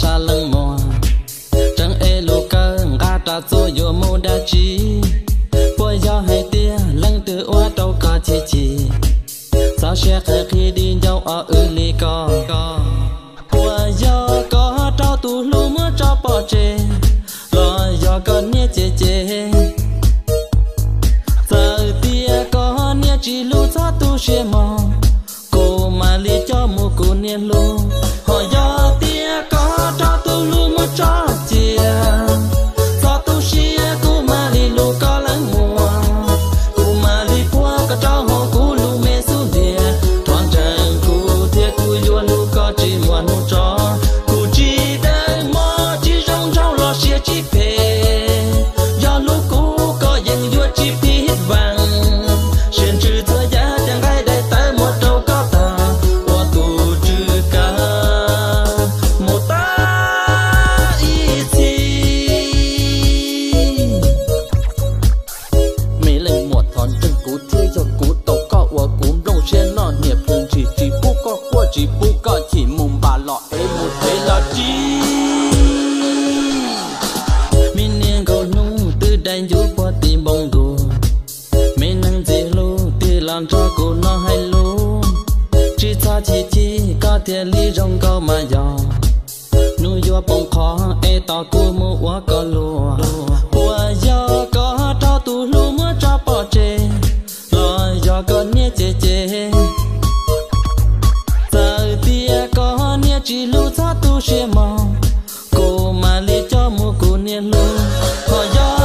sab leej muag. Tseem ev lub kawm nqa rau txuas yuav mus dab tsi? Puas yog hais tias leej twg ua rau koj chim chim? Txhob siab qhia qhia di ncauj ob wb li ko. Puas yog koj raug tus hlub muab tso pov tseg, los yog koj niam cem cem? Txawm tias koj niam tsis hlub txhob tu siab mog, kuv mam li coj mus kuv niam hlub. Ho yog tias koj raug tus hlub muab tso cia, txhob tu siab kuv mam li hlub koj leej muag. Kuv mam li puag koj rau hauv kuv lub me xub ntiag. Thov ntseeg kuv thiab kuv yuav hlub koj tsis muaj hnub tso. Kuv tsis dawb mog tsis zoo nraug los siab tsis phem, yog hlub kuv koj yeej yuav tsis phib vaam. Siab ntsws txhua yam ces nqaij daim tawv muab rau koj tag, ua tus tswv kav mus tag ib txhis. Me leej muam thov ntseeg kuv thiab yog kuv tau koj ua kuv nplooj siab noj niam plhws ntshis, tsis pub koj quaj tsis pub koj chim, mus npam los ev mus tev los tsis. Me niag nkauj hnub twb dai ncuv puag tim npoo ntuag, me neeg ntxim hlub twb los nrog kuv no hais lus. Tsis txhob chim chim koj thiaj li zoo nkauj mas yog, hnub yuav poob qho es tos kuv mus ua koj luag. Puas yog koj raug tus hlub muab tso pov tseg, los yog koj niam cem cem? Txawm tias koj niam tsis hlub txhob tu siab mog, kuv mam li coj mus kuv niam hlub. Ho yog